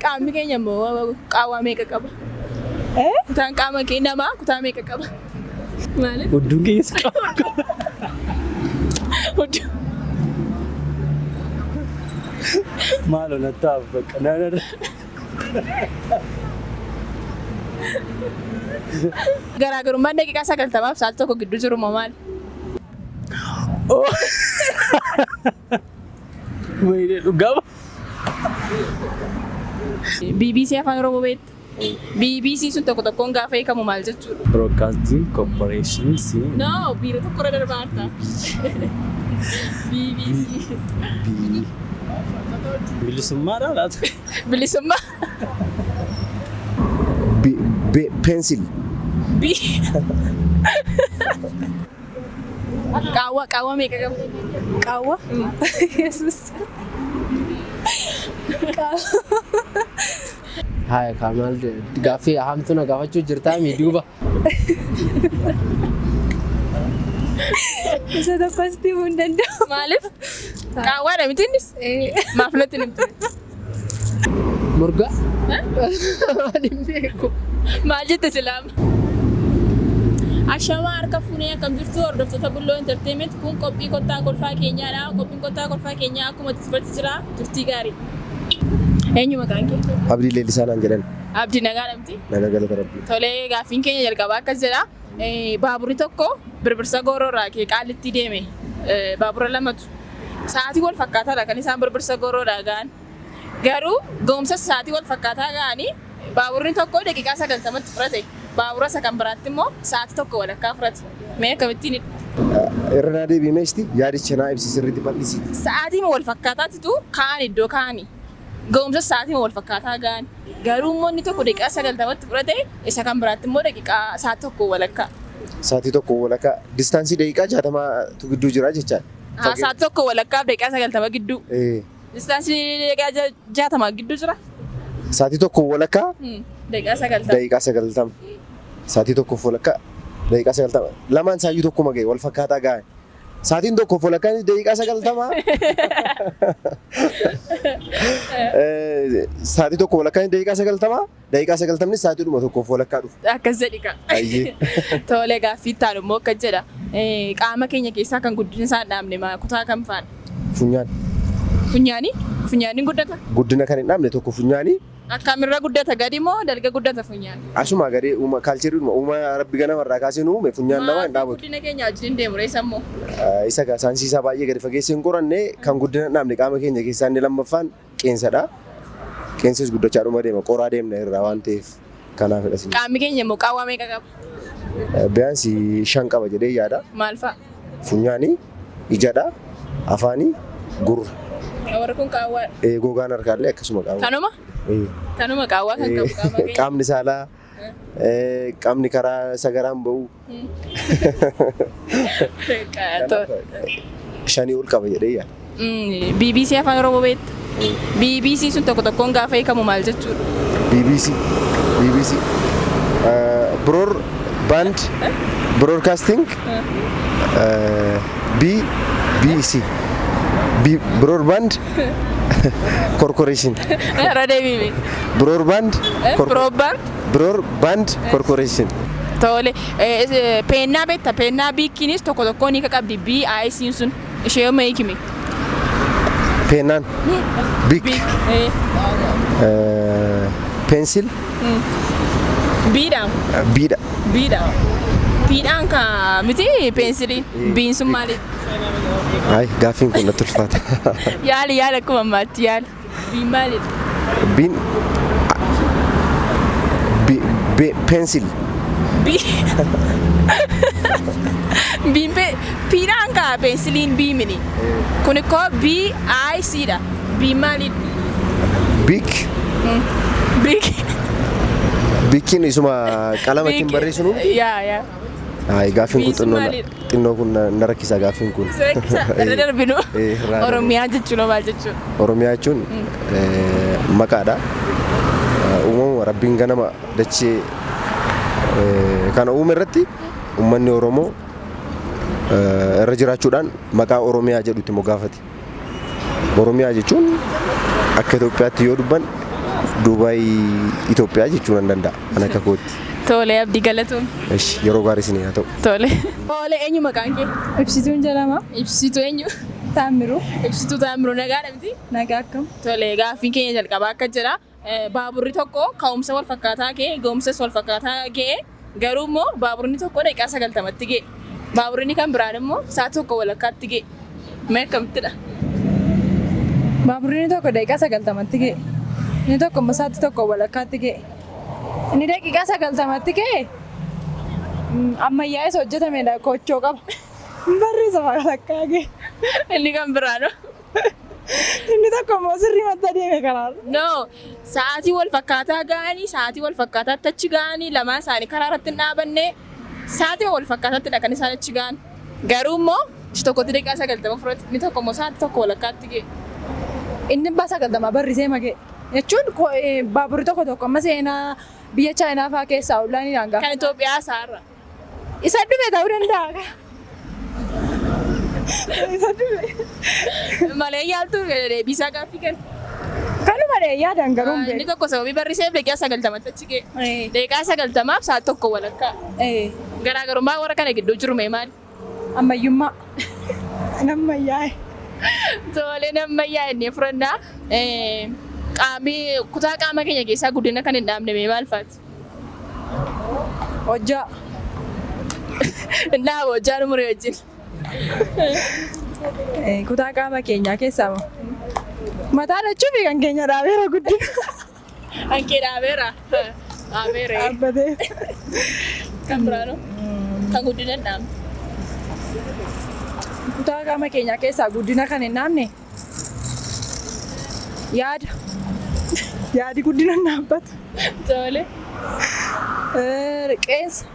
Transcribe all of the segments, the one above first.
Qaamni keenya immoo qaawwaa meeqa qaba? Eh? Kutaan qaama kee namaa kutaa meeqa qaba? Maaliif? Hudduun keessa qaba. Hudduu. Maaloo nattaaf bakka na. Garaagarummaan daqiiqaa 90f sa'aatii 1 gidduu jiru immoo maali? Wayne dhugaa. BBC Afaan Oromoo beekta? BBC sun tokko tokkoon gaafa hiikamu maal jechuudha? Broadcasting Corporation C. No, biiroo tokko irra darbaa jirta. BBC. B. Bilisummaadhaa laata? Bilisummaa. B, B, pencil. B. Qaawwa qaawwa meeqa qaba? Qaawwa? Yesus. Haaya kaa maal gaaffii hamtuu na gaafachuu jirtaa mi duuba. Isa tokkos himuu hin danda'u. Maaliif? Qaawwaadha miti innis? Maaf natti hin himtu? Murgaa? Waan hin beeku. Maal jette silaama? Ashamaa harka fuunee akkam jirtu hordoftoota Bulloo Entertainment kun qophii kottaa kolfaa keenyaadha. Qophiin kottaa kolfaa keenyaa akkuma itti fufetti jira. Turtii gaarii. Eenyu maqaan kee? Abdii Leellisaa naan jedhan. Abdii nagaa miti? Nagaa galata Rabbii. Tolee gaaffiin keenya jalqabaa akkas jedha. Baaburri tokko Birbirsa Gooroorraa kee Qaallittii deeme. Baabura lamatu. Sa'aatii wal fakkaataadha kan isaan Birbirsa Gooroodhaa ga'an. Garuu ga'umsa sa'aatii wal fakkaataa ga'anii baaburri tokko daqiiqaa 90tti fudhate. Baabura isa kan biraatti immoo sa'aatii tokko walakkaa fudhate. Mee akkamittiin Irra naa deebi'i meesti yaadicha naa ibsi sirriitti bal'isi. Sa'aatii wal fakkaataatitu ka'an iddoo ka'anii. Ga'umsa sa'aatii wal fakkaataa ga'an. Garuu immoo inni tokko daqiiqaa 90tti fudhate isa kan biraatti immoo daqiiqaa sa'aatii tokko walakkaa. Sa'aatii tokko walakkaa distaansii daqiiqaa 60tu gidduu jira jechaadha. Sa'aatii tokko walakkaaf daqiiqaa 90 gidduu. Distaansii daqiiqaa 60 gidduu jira. Sa'aatii tokko walakkaa Daqiiqaa 90. Daqiiqaa 90. Sa'aatii tokkoof walakkaa daqiiqaa 90. Lamaan isaayyuu tokkuma ga'e wal fakkaataa ga'an. Sa'aatiin tokkoof walakkaan daqiiqaa 90. Sa'aatii tokko walakkaan daqiiqaa 90. Daqiiqaa 90nis sa'aatiidhuma tokkoof walakkaa dhufa. Akkas jedhi kaa. Ayyee. Tole gaaffii itti aanu immoo akkas jedha. Qaama keenya keessaa kan guddina isaa hin dhaabne kutaa kam faadha? Funyaan. Funyaanii? Funyaaniin guddata? Guddina kan hin dhaabne tokko funyaanii. Akkamirra guddata gadi moo dalga guddata funyaan? Asumaa gadi uuma kaalcheriidhuma uuma rabbi ganamarraa kaasee nu uume funyaan namaa hin Maaf dhaabatu. guddina keenya wajjin hin deemu reessa immoo? Isa gaa saayinsii isaa baay'ee gadi fageessee hin qoranne kan guddina hin dhaabne qaama keenya keessaa inni lammaffaan qeensadha. Qeensis guddachaadhuma deema qoraa deemna irraa waan ta'eef kanaafidha. Isin. Qaamni keenya immoo qaawwaa meeqa qaba? Biyaansi 5 qaba jedhee yaada. Maal fa'a? Funyaani, ijadha, afaani, gurra. Warri kun qaawwaadha. Gogaan harkaallee akkasuma qaawwa. Kanuma? Kanuma qaawwaa kan qabu qaama keenya. Qaamni saalaa, qaamni karaa sagaraan ba'u. Shanii ol qaba jedhee yaada. BBC Afaan Oromoo beekta? BBC sun tokko tokkoon gaafa hiikamu maal jechuudha? BBC BBC Broad Band Broadcasting B B C B Broadband Corporation. Irra deebiime. Broadband Broadband? Broadband Corporation. Tole. Peennaa beekta? Peennaa biikkiinis tokko tokkoon hiika qabdi. B I C sun. Ishee yooma hiikime? Peennaan. Bik. Biik. Pencil. Biidha. Biidha. Biidha. Piidhaan ka miti peensiliin. Biin sun maalidha? Ay gaaffiin kun natti ulfaata. Yaali yaali akkuma ammaatti yaali. Biin maalidha? Biin pencil. Biin piidhaan ka peensiliin bii mini. Kun ikkoo B I C dha. Biin maalidha? Bik. Bik. Bikkiin isuma qalama ittiin barreessinu. Yaa yaa. Ay gaaffiin kun Biin sun xinnoo maalidha? xinnoo kun na rakkisa gaaffiin kun. Irra darbinu. Irraa darbinu. Oromiyaa jechuun hoo maal jechuudha? Oromiyaa jechuun maqaadha. Uumama Rabbiin ganama dachee kana uume irratti uummanni Oromoo irra jiraachuudhaan maqaa Oromiyaa jedhu itti moggaafate. Oromiyaa jechuun akka Itoophiyaatti yoo dubban Duubaay Itoophiyaa jechuu nan danda'a an akka kootti. Tole Abdii, galatoom. Eshi, yeroo gaarii isinii haa ta'u. Tole. Tole, eenyu maqaan kee? Ibsituun jedhama. Ibsituu eenyu? Taammiruu. Ibsituu Taamiruu, nagaadha miti? Nagaa, akkam? Tole, gaaffiin keenya jalqabaa akka jedha. Baaburri tokko ka'umsa wal fakkaataa ka'e, ga'umsas wal fakkaataa ga'e, garuu immoo baaburri tokko daqiiqaa 90tti ga'e. Baaburri kan biraan immoo sa'a tokko walakkaatti ga'e. Mee akkamittidha? Baaburri inni tokko daqiiqaa 90tti ga'e. Inni tokko immoo sa'aatii tokko walakkaatti ga'e. Inni daqiiqaa 90tti ga'e ammayyaa'es hojjetamedha, koochoo qaba. Barreessa walakkaa ga'e. Inni kan biraanoo? Inni tokko immoo sirrii matta deeme karaarra. No, sa'aatii wal fakkaataa ga'anii, sa'aatii wal fakkaataatti achi ga'anii, lamaan isaanii karaa irratti hin dhaabanne, sa'aatii wal fakkaataattidha kan isaan achi ga'an. Garuu immoo inni tokkotti daqiiqaa 90 fudhate, inni tokko immoo sa'aatii tokko walakkaatti ga'e. Inni abbaa 90 barrisee magee. Jechuun baaburri tokko tokko amma seenaa biyya Chaayinaa fa'aa keessaa ollaan hanga. Kan Itoophiyaa isaarra. Isa dhume ta'uu danda'a. Isa dhume. Malee yaaltu deebisaa gaaffii kenna. Kanuma dhee yaadan garuu hin Inni beeku. tokko sababii barriseef daqiiqaa 90tti achi ga'e. Daqiiqaa 90f sa'aatii tokko walakkaa. Garaagarummaa warra kana gidduu jiru mee maali? Ammayyummaa. Nammayyaa'e. Tole, nammayyaa inni fudhannaa. Qaamni kutaa qaama keenya keessaa guddina kan hin dhaabne mee maal faati? Hojjaa. Hin dhaabu hojjaan umurii wajjin. Kutaa qaama keenyaa keessaa moo? Mataa lachuu fi kan keenya dhaabeera guddina. Kan kee dhaabeera. Dhaabeera. Dhaabbatee. Kan biraanoo? Kan guddina hin dhaabne. Kutaa qaama keenyaa keessaa guddina kan hin dhaabne yaada. Yaadi guddina hin dhaabbatu. Tole. Qeensa.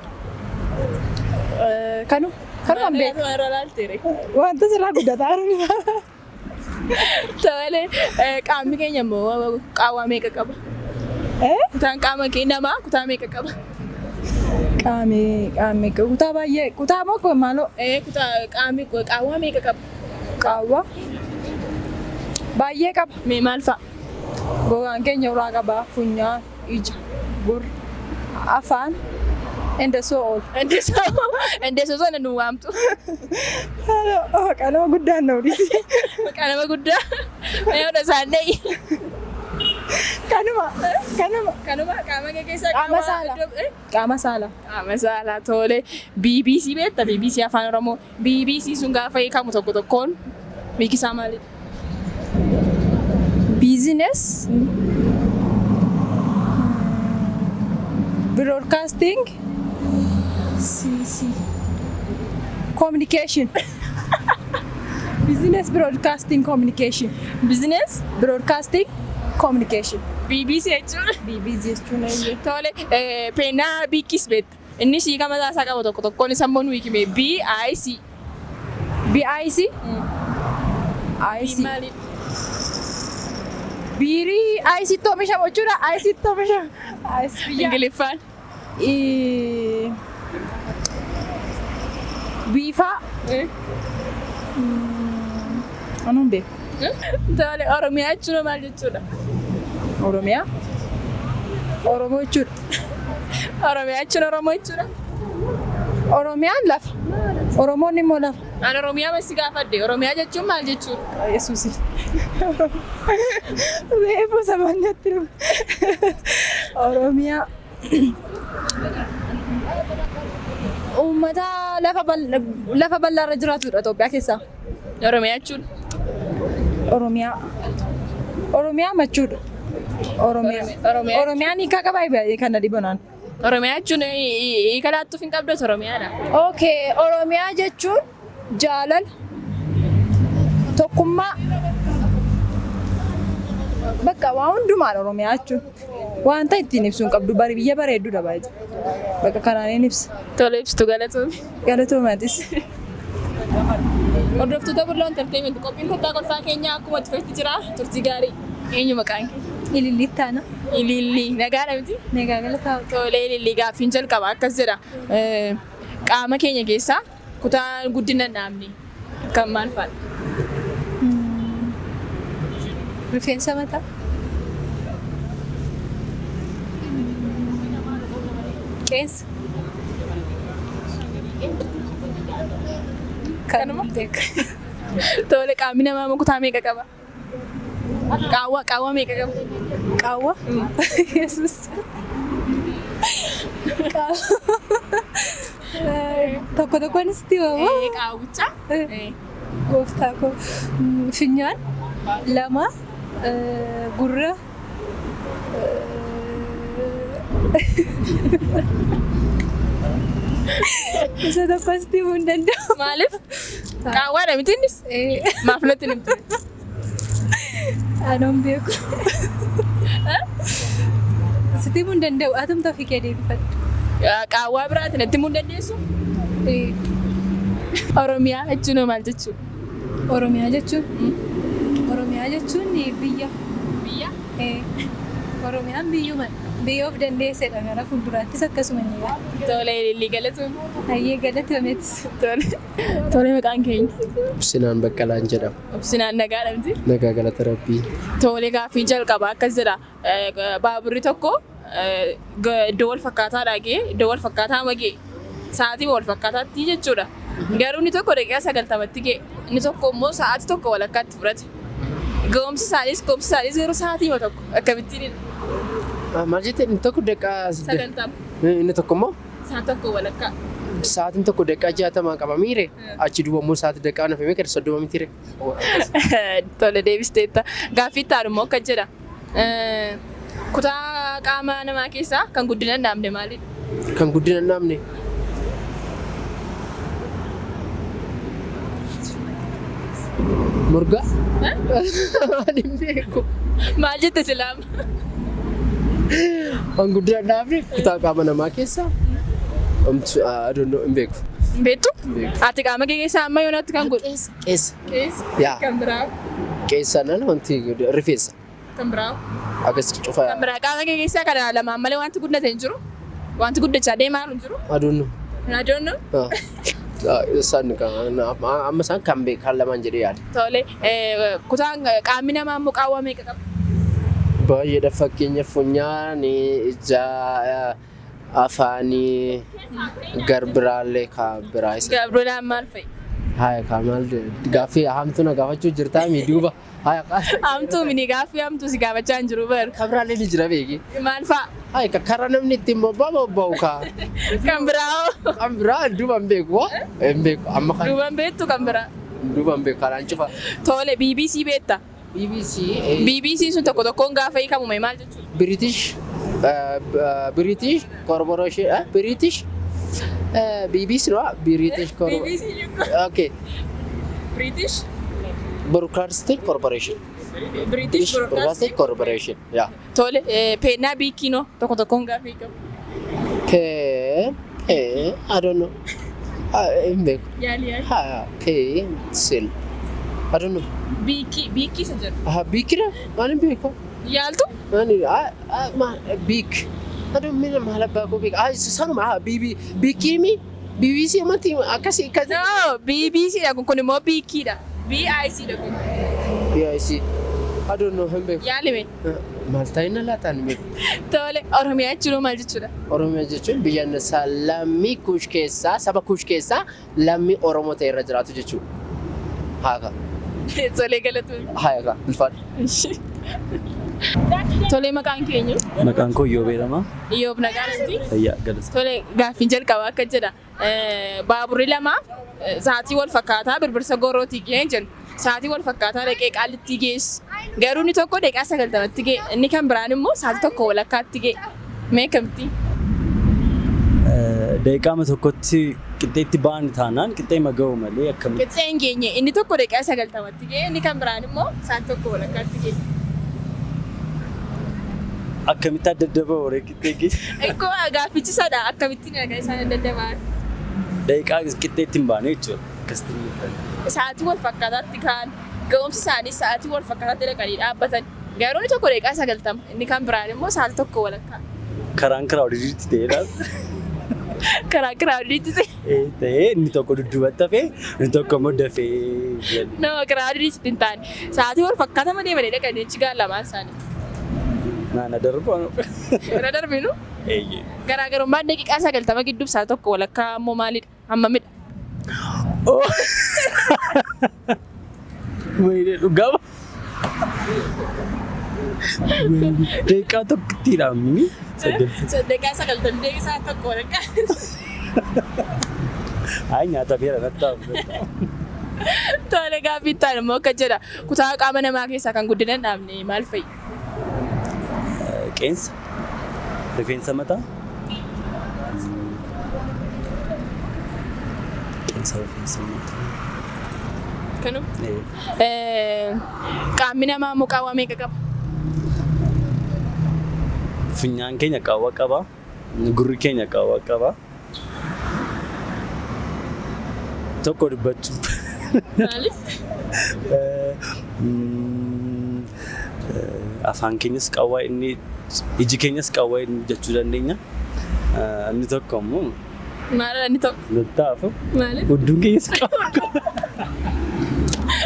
Kanu. Kanuma hin beeku. Irra laalteere. Wanta sirraa guddataa jiru. Tole. Qaamni keenya immoo qaawwaa meeqa qaba? Kutaan qaama keenya namaa kutaa meeqa qaba? Qaami qaami kutaa baay'ee, kutaa moo maaloo? Kutaa qaamni qaawwaa meeqa qaba? Qaawwa baay'ee qaba. Mee maal fa'a? Gogaan keenya uraa qaba. Funyaan, ija, gurra, afaan, and so on. Indeesoo sana nu waamtu. Maqaa nama guddaan na odisi. Maqaa nama guddaa. Mee hunda isaan dha'i. Kanuma kanuma. Kanuma qaama kee keessaa Qaama saalaa. Qaama saalaa. Qaama saalaa, tole. BBC beekta? BBC Afaan Oromoo. BBC sun gaafa hiikamu tokko tokkoon hiikisaa maalidha? Business. Broadcasting. CC. Communication. Business Broadcasting Communication. Business Broadcasting Communication. BBC jechuudha. BBC jechuun eeyyee. Tole, peenaa biikis beekta. Innis hiika mataa isaa qaba, tokko tokkoon isa immoo nu hiikime BIC. BIC. IC. Maalidha? Biirii IC tti oomishamu jechuudha. IC tti oomishamu. IC biyya. Ingiliffaan. Biifaa. Anuun beeku. Tole, Oromiyaa jechuun maal jechuudha? Oromiyaa. Oromoo jechuudha. Oromiyaa jechuun Oromoo jechuudha. Oromiyaan lafa. Oromoon immoo lafa. Ani Oromiyaa masi gaafadhe. Oromiyaa jechuun maal jechuudha? Yesuusi. Reefu sabaanatti dhufe. Oromiyaa. Uummata lafa bal'aa irra jiraatudha Itoophiyaa keessaa. Oromiyaa jechuun Oromiyaa. Oromiyaa machuudha. Oromiyaa. Oromiyaa. Oromiyaan hiikaa qabaa kan na dhibanaan. Oromiyaa jechuun hiika laattuuf hin qabdu Oromiyaadha. Okay, Oromiyaa jechuun jaalala, tokkummaa, bakka waa hundumaan Oromiyaa jechuun wanta ittiin ibsuu hin qabdu, bari biyya bareedduudha baay'ee. Bakka kanaan hin ibsa. Tole ibsitu, galatoomi. Galatoomatis. Hordoftoota Bulloo Entertainment, qophiin kottaa kolfaa keenyaa akkuma itti fufetti jira. Turtii gaarii. Eenyu maqaan kee? Ilillittaana. Ilillii. Nagaadha miti? Nagaa, galataa. Tole Ilillii, gaaffiin jalqaba akkas jedha. Qaama keenya keessaa kutaan guddina hin dhaabne kan maal fa'aadha? Rifeensa mataa. Qeensa. Kanuma? Beeka. Tole, qaamni namaa immoo kutaa meeqa qaba? Qaawwa meeqa qaba? Qaawwa. Yesus. Qaawwa. Tokko tokkoon sitti himamoo? Qaawwicha. Gooftaa koo. Funyaan lama, gurra, isa tokko sitti himuu hin danda'u. Maaliif? Qaawwaadha miti innis? Maaf natti hin himtu? Anoon beeku. Sitti himuu hin danda'u. Atumta ofii kee deebifadhu. Qaawwaa biraati natti himuu hin dandeessu? Oromiyaa jechuun hoo maal jechuudha? Oromiyaa jechuun? Oromiyaa jechuun biyya. Biyya? Oromiyaan biyyuma. Biyya of dandeessedha, gara fuulduraattis akkasuma ni yaada. Tole, Lillii, galatoom. Hayyee, galatoomets. Tole. Tole, maqaan keenya? Obsinaan Baqqalaan jedhama. Obsinaan, nagaadha miti? Nagaa, galata Rabbii. Tole, gaaffii jalqabaa akkas jedha. Baaburri tokko iddoo wal fakkaataadhaa ga'ee iddoo wal fakkaataa ga'e. Sa'aatii wal fakkaataatti jechuudha. Garuu inni tokko daqiiqaa 90tti ga'e. Inni tokko immoo sa'aatii tokko walakkaatti fudhate. Ga'umsi isaaniis garuu sa'aatii tokko, akkamittiin? Maal jette? Inni tokko daqiiqaa 90. Inni tokko immoo? Sa'aatii tokko walakkaa. Sa'aatiin tokko daqiiqaa 60 qaba miire, achi duuba immoo sa'aatii daqiiqaa nafame kan 30 mitiire. Tole, deebisteetta. Gaaffii itti aanu immoo akkas jedha. Kutaa qaama namaa keessaa kan guddina hin dhaabne maalidha? Kan guddina hin dhaabne. Morgaa? Ani hin beeku. Maal jette silaama? Kan guddina hin dhaabne kutaa qaama namaa keessaa. Omtu, I don't know, hin beeku. Hin beektu? Hin beeku. Ati qaama kee keessaa amma yoonaatti kan godhu? Qeessa. Qeessa. Yaa. Kan biraa. Qeessaan ala wanti rifeensa. Kan biraa. Akkas cufa. Kan biraa, qaama kee keessaa kana lamaan malee wanti guddate hin jiru? Wanti guddachaa deemaa hin jiru? I don't know. I don't know. Isaan amma isaan kan beeku kan lamaan jedhee yaada. Tole, kutaan qaamni namaa immoo qaawwa meeqa qaba? Baay'eedha, fakkeenya funyaan, ija, afaanii, garbiraallee kan biraa isa. Gabrolaan maal fa'i? Haya, kaa maal gaaffii hamtuu na gaafachuu jirtaa mi duuba? Haya, Hamtuu mini, gaaffii hamtuu si gaafachaa hin jiru bar. kan biraallee ni jira, beeki. Maal fa'a? Haya, karaa namni ittiin bobba'u bobba'u kaa. Kan biraa hoo? Kan biraa duuba hin beeku, waa hin beeku amma kan. Duuba hin beektu kan biraa? Duuba hin beeku, karaan cufa. Tole, BBC beekta? BBC. BBC sun tokko tokkoon gaafa hiikamu maal jechuudha? British Corporation, British BBC no, British Corporation. BBC jechuudha. Okay. British? Broadcasting Corporation. British Broadcasting Corporation. Yeah. Tole, peennaa biikiinoo tokko tokkoon gaafa hiikamu? P P I don't know. Hin beeku. Yaali, yaali. Ha, P C I don't know. Biikii, biikii isa jedhu. Ah, biikira? Maal hin beeku? Yaaltu? Ani ah ah ma beak. I don't mean maal abbaa koo beek. Ah, sanuma, ah, BB biikii mi BBC amantii akkasii akkasii. No, BBC dha kun, kun immoo biikiidha. BIC dha kun. BIC. I don't know, hin beeku. Yaalime. Maal ta'ina laataan hin beeku. Tole, Oromiyaa jechuun maal jechuudha? Oromiyaa jechuun biyya isaa lammii Kuush keessaa, saba Kuush keessaa lammii Oromoo ta'e irra jiraatu jechuudha. Haaka. Tole, galatoomii. Haaka. Ulfaadha. Tole, maqaan keenya? Maqaan koo Iyyoob jedhama. Iyyoob, nagaatti. Fayyaa, galata. Tole, gaaffiin jalqabaa akka jedha. Baaburri lama sa'aatii wal fakkaataa Birbirsa Goorootii ga'ee jennu. Sa'aatii wal fakkaataa dhaqee Qaallittii geessu. Garuu inni tokko daqiiqaa 90tti ga'e. Inni kan biraan immoo sa'aatii tokko walakkaatti ga'e. Mee akkamitti? Daqiiqaama tokkotti qixxeetti ba'an taanaan qixxee maga'u malee akkamitti? Qixxee hin geenye. Inni tokko daqiiqaa 90tti ga'e. Inni kan biraan immoo sa'aatii tokko walakkaatti ga'e. Akkamitti adda adda ba'u ree qixxee keessa? Ikkoo gaaffichi sadha, akkamittiin dhagaa isaan adda adda ba'an? Daqiiqaa qixxeetti hin baane jechuudha. Akkasitti ni ta'e. Sa'aatii wal fakkaataatti ka'an, ga'umsi isaanii sa'aatii wal fakkaataatti dhaqanii dhaabbatan. Garuu inni tokko daqiiqaa 90, inni kan biraan immoo sa'aatii tokko walakkaa. Karaan crowdediitti ta'edha. Karaa crowdediitti ta'e. Ta'ee inni tokko dudduubatti hafee, inni tokko immoo dafee gale. No, crowdediitti hin taane. Sa'aatii wal fakkaatama deemanii dhaqanii achi gahan lamaan isaanii. Naana darbu. Irra darbinu. Eeyyee. Garaagarummaan daqiiqaa 90 gidduu sa'a tokko walakkaa immoo maalidha? Hammamidha? Wayne dhugaama. Daqiiqaa tokkittiidha mini. Daqiiqaa 90 daqiiqaa sa'a tokko walakkaa. Ayi nyaata beera natti hafu. Tole gaaffii itti aanu immoo akka jedha. Kutaa qaama namaa keessaa kan guddina hin dhaabne maal fa'i? Qeensa. Rifeensa mataa. Qeensa rifeensa mataa. Kanuma. Qaamni namaa immoo qaawwaa meeqa qaba? Funyaan keenya qaawwa qaba. Gurri keenya qaawwa qaba. Tokko dubbachuu. Maaliif? Afaan keenyas qaawwaa inni iji keenyas qaawwaa inni jechuu dandeenya. Inni tokko immoo Maalidha inni tokko? Natti hafu. Maaliif? Hudduun keenyas qaawwa qaba.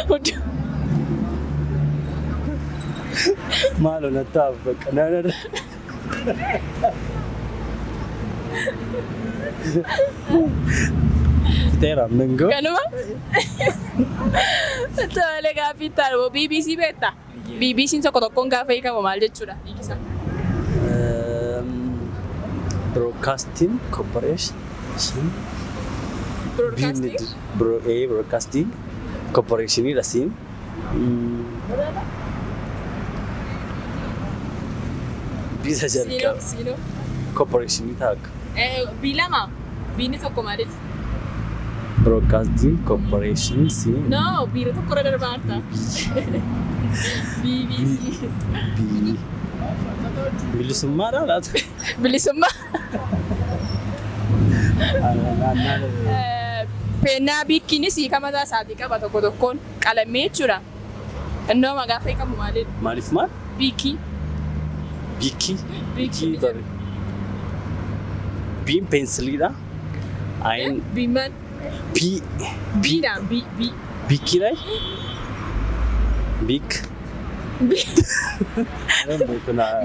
Hudduu. Maaloo natti hafu bakka naana. Fixeera mingoo. Kanuma? Tole gaaffii itti aanu BBC beektaa? BBC'n tokko tokkoon gaafa hiikamu maal jechuudha? Hiikisa. Broadcasting Corporation. Broadcasting? Broadcasting Corporation dha siin. Bisa Siinoo, jalqaba. siinoo. Corporation ta'a akka. B lama. B'n tokko maal jechuudha? Broadcasting Corporation siin. No, biira tokko irra darbaa jirta. BBC. B. Bilisummaadha laata? Bilisummaa. Peennaa biikkiinis hiika mataa isaatii qaba tokko tokkoon qalamee jechuudha. Innoo gaafa hiikamu maalidha? Maaliif maal? Biikii. Biikii. Biikii Biikii bare. Biin peensiliidha. Ayin Biin maal? P. Biidhaan bii bii. Biikiidha? Biik.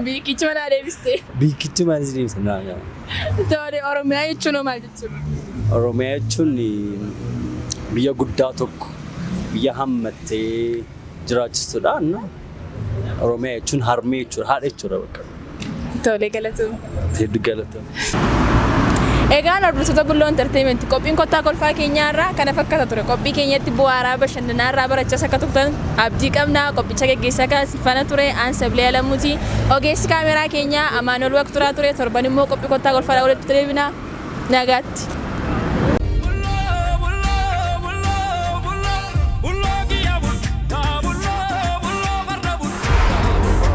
Biikichi mana deebistee. Biikichi maal isin ibsa? Tole Oromiyaa jechuun hoo maal jechuudha? Oromiyaa jechuun biyya guddaa tokko biyya hammattee jiraachistudha. Oromiyaa jechuun harmee jechuudha, haadha jechuudha bakka. Tole galatoomii. Hedduu galatoomi. Egaan hordoftoota Bulloo Entertainment qophiin kottaa kolfaa keenyaa irraa kana fakkaata ture. Qophii keenyatti bu'aaraa bashannanaa irraa barachaas akka turtan abdii qabna. Qophicha geggeessaa kan faana ture aan Sablee Alamuuti. Ogeessi kaameraa keenyaa Amaanuel Waqturaa ture. Torban immoo qophii kottaa kolfaa walitti deebina. Nagaatti.